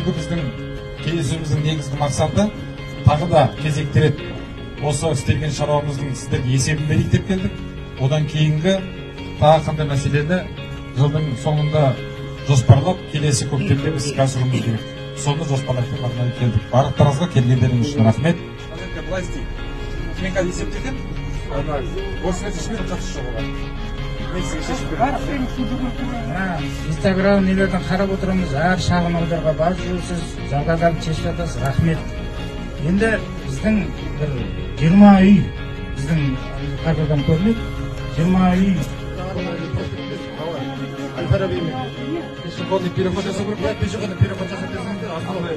Бүгінгі біздің кездесуіміздің негізгі мақсаты тағы да кезекті рет осы істелген шаруамыздың сіздерге есебін берейік деп келдік. Одан кейінгі тағы қандай мәселені жылдың соңында жоспарлап, келесі көктемде біз іске асыруымыз керек. Соны жоспарлап арнайы келдік. Барлықтарыңызға келгендеріңіз үшін рахмет. Былай істейік. Мен қазір есептетемін. Осы ешкімнің қатысы жоқ оған. Мен сізге шешіп беремін. Инстаграм нелерден қарап отырамыз, әр шағын ауылдарға барып жүрсіз, жағдайларын шешіп жатасыз, рахмет. Енді біздің бір 20 үй, біздің картадан көрінеді, 20 үй. Әл-Фарабимен. Пешеходный переход жасау керек пе? Пешеходный переход жасап берсеңіздер, основной.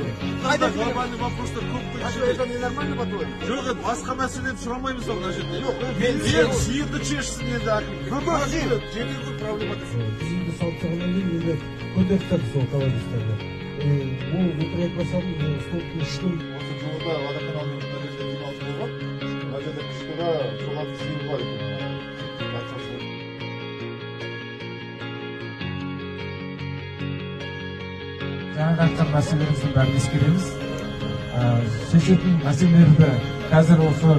Глобальный вопростар көп қой. Это ненормально, по-твоему? Жоқ, енді басқа мәселені сұрамаймыз ба мына жерде? Жоқ, Мен сиырды шешсін енді әкім. Көбі сиыр. Жеті көп проблема. Біз үйді салып тұрғаннан кейін енді көтеріп тастады сол колодецтерді. Ол өтірік айтпасам, столбтың үштің. Осы жуырда водоканалмен мына жерде демалыс болған. Мына жерде қышқыда солардың сиыры бар екен. Жаңағы айтқан мәселелеріміздің бәрін ескереміз. Шешетін мәселелерді қазір осы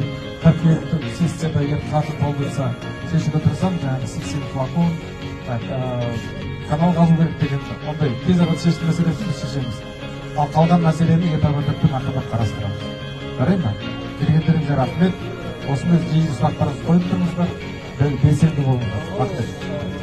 қыркүйектің сессияда егер қаржы толтырса шешуге тырысамыз. Жаңағы 80 флакон, канал қазу керек деген ондай тез арада шешетін мәселесін біз шешеміз. Ал қалған мәселені этап этаппен ақырындап қарастырамыз. Жарай ма? Келгендеріңізге рахмет. Осындай жиі сұрақтарыңызды қойып тұрыңыздар. Белсенді болыңыздар. Рахмет.